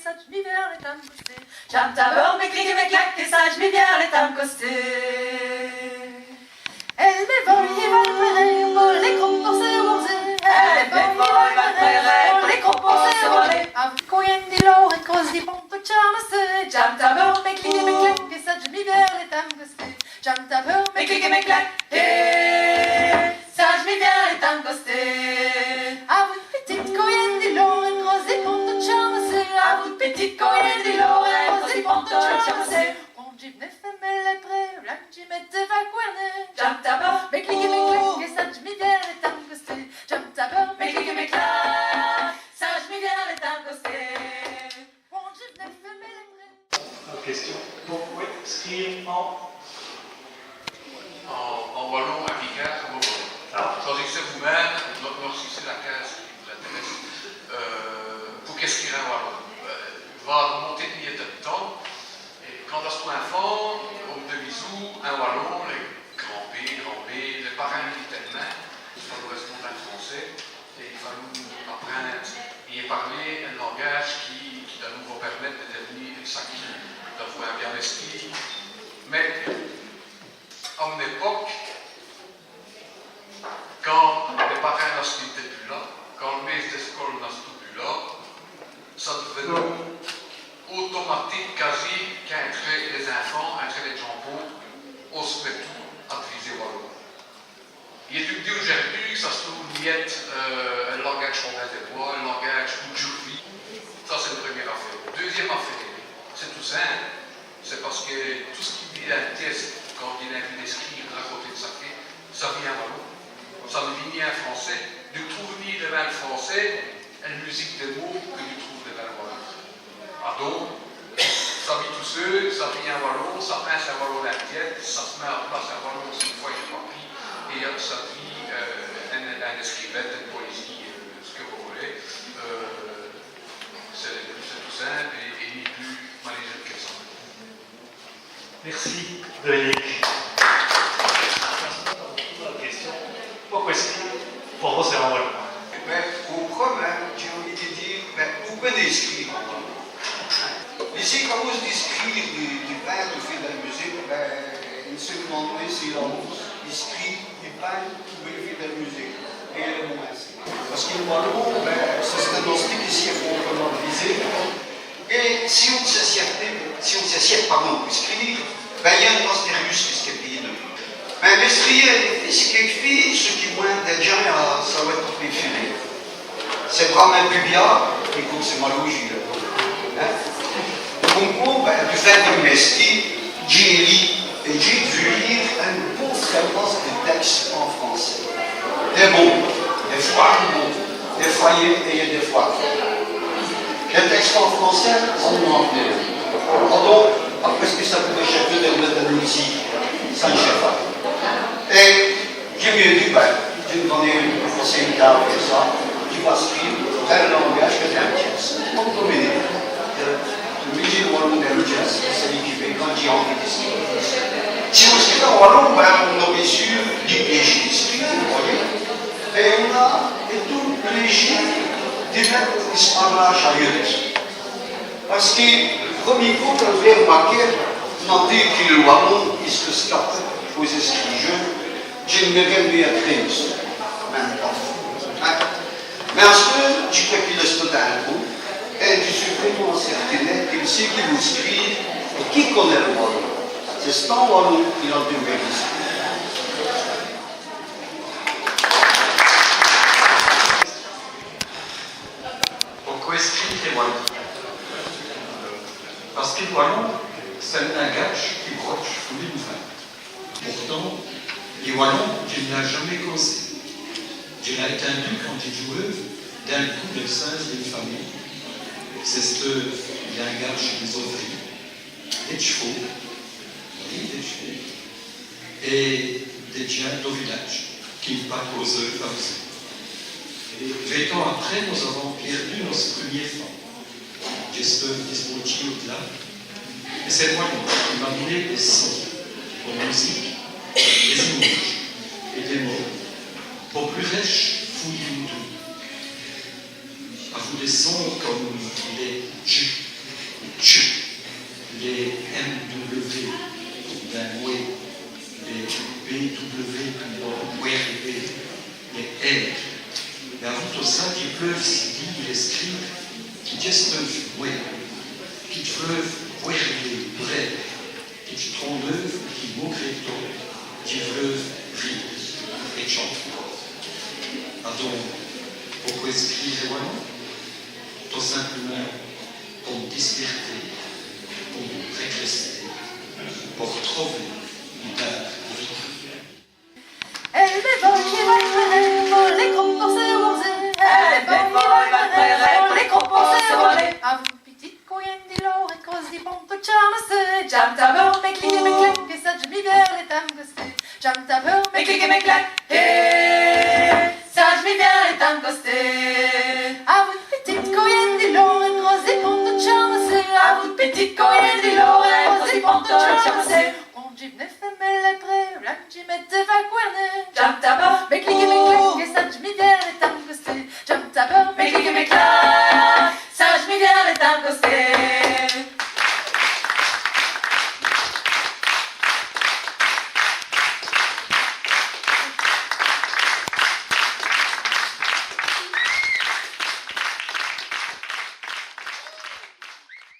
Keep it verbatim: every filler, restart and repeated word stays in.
Ça, dji mi vêre lès tins costés. Dj'in.me ta beûre, mès clics èt mès claques, ça, dji mi vêre lès tins costés. Èle mès vole, i vole, mès rêves, lès crompes, c'èst vôrs. Èle mès vole, i vole, mès rêves, lès crompes, c'èst vôrs. Avou co i gn-a di l'ôr, ène crosse di ponte, tchamassez. Dj'in.me ta beûre, mès clics èt mès claques, ça, dji mi vêre lès tins costés. Dj'in.me ta beûre, mès clics èt mès claques, ça, dji mi vêre lès tins costés. Avou ène pitite co i gn-a di l'ôr, ène crosse di ponte, tchamassez. Avou ène pitite co i gn-a di l'ôr, ène crosse di ponte, tchamassez. Quand dji v'neu fé mès lèpres, là dji m'èteu fét gouverner. Dj'in.me ta beûre, mès clics èt mès claques, ça, dji mi vêre lès tins costés. Dj'in.me ta beûre, mès clics èt mès claques, ça, dji mi vêre lès tins costés. Quand dji v'neu fé mès lèpres. Autre question. Pourquoi scrire en, en, en walon, in picard come au Brévåt ? Choisissez vous-même, non, non, si c'èst l' cåse qui vous intéresse. Euh, pourquoi scrire en walon ? Euh, va r'monter dins l' timps. Èt quand dj'asteu infant, on m' disot in walon, lès grands-pères, grand-mères, lès parints, lès tèlmint, ça corèspond in francès. Èt i fåt aprinde a pårler in langådje qui, qui va nos pèrmète di dèv'nu ène saquî, d'avoir bén mèstî. Mins a m'n-épôke, quand lès parints n'èsteût pus la, quand l' mêsse di scole n'èsteût pus la, ça div'not automatique, quasi, qu'intrè lès-èfants, intrè lès djans paubes, on s' mètot a d'viser walon. I èst ètoû d' dîre audjoûrdu qu' ça s' trouve mî ète, euh, in langådje fondin dès bwès, in langådje d'oudjoûrdu. Ça, c'èst ène prumêre afêre. Deûzyinme afêre, c'èst tout simpe. C'èst pace qui tout ç' qui vît dins l' tièsse, quand i-n-a invîye d' scrire, raconter, saquer, ça vît in walon. Ça n' vît nén in francès. Dji trouve nén divins l' francès ène musique dès mots qui dj' trouve divins l' walon. Adon, ça vît tout seû, ça vît in walon, ça pinse in walon dins l' tièsse, ça s' mèt a place in walon si ène fwès i gn-a papî, èt ça vît, euh, in, in èscrivin, ène powésîe, euh, ç' qui vos v'lez. Euh, c'èst, c'èst tout simpe èt, èt nén pus maleûreûs qui ça. Merci, Dominique. Pourquoi scrire en walon ? Bén, au prumî, dj'a êyî di dîre, bén, on pout scrire en walon. Ici, quand on dit scrire, di, di pinde ou fé dèl musique, bén, on s' dimande si on scrît, on pinde ou on fét dèl musique. Èt lès mots insi. Pace qui l' walon, bén, c'è-st-in ostique ici, èt on pout l' diviser. Èt si on s' sièt, si on s' sièt, pardon, pou scrîre, bén, i gn-a ène masse di russes qui s' quèpinenut. Mins mès scrire, c'èst quéquefîye ç' qui mwin.ne di djins a savèt topî filer. C'èst vraîmint pus bia, èt come c'èst malaujî, in. Come qwè, bén, du fêt di m' mèstî, dj'êri Èt dj'a d'vu lîre in bon trwès passes di tèkses en francès. Dès mots, dès fwârt mots, dès fwârt vîs èt dès fwârt... Dès tèkses en francès, ça n' m'a nén... Adon, après ç' qui ça pôreut chèter di mète in ouci, ça n' chète nén. Èt dji m'é dit, bén, dji n' va nén passer ène tâle come ça, dji va scrîre dins l' langâdje qui dj' in.me. Come Dominique. Dji scrî in walon, dji scrî, quand dj'a invîye di scrîre. Si on scrît in walon, bén, on-a bén seûr du pléji di scrîre, vos vèyez. Èt on-a ètout l' pléji di mète ç' pårlâdje a l'eûre. Pace qui, l' preumî côp, on a r'mârquè, on a dit qui l' walon, i s' scâpe, faut s' scrîre. Dji n' m'è vou nén a trîste, minme pa. Hin ? Mins asteûre, dji crwè qu'il èst todi in côp, èt dji so vraîmint cèrtin qui ç' qui vos scrît èt qui conèt l' walon, c'è-st-in walon qui l'a d'vu scrîre. Poqwè scrîre è walon ? Pace qui l' walon, c'è-st-in langâdje qui brodje pou li mouvint. Pourtant, li walon, dji n' l'a jamés causé. Dji l'a ètindu quand dji djouweûve dins l' coû dèl cåse d'ène famîye. C'èst li langâdje dès-ovrîs, dès tch'fås, oyi, dès tch'fås, èt dès djins do vilâdje qui n' paceût nén cåser. Èt vêt-ans après, nos-avans pièrdu nosse preumî èfant. Dj'èsteu disbautchî au-d'là. Èt c'èst li qui m'a d'né dès sons, dès musiques, dès-imâdjes èt dès mots, po pus rèche fouyî in-d'dins. Avou dès sons come dès dju, Èst-ce ène feume qui dj' vleûve wèrler, brève, qui dj' trondeûve, qui maugré tot, dji vleûve rîre èt tchaner. Adon, poqwè scrîre èwalon ? Tot simplèmint po m' dispèrter, po m' règrèsser, po r'trover on pô d' vita. Avou p'tite coyène di lârds, èt grosses di pontes, tchamassé. Dj'in.me ta beû, mè clique mè claque, èt ça dj' mi vêre l'ètinde costée. Dj'in.me ta beû, mè clique mè claque, èt ça dj' mi vêre l'ètinde costée. Avou p'tite coyène di lârds, èt grosses di pontes, tchamassé. Avou p'tite coyène di lârds, èt grosses di pontes, tchamassé. Quand dji v'neu fé mès lèpres, là dji m'èteu fét gouverner. Dj'in.me ta beû, mè clique mè claque, èt ça dj' mi vêre l'ètinde costée. Dj'in.me ta beû, mè clique mè claque, ça dj' mi vêre l'ètinde costée.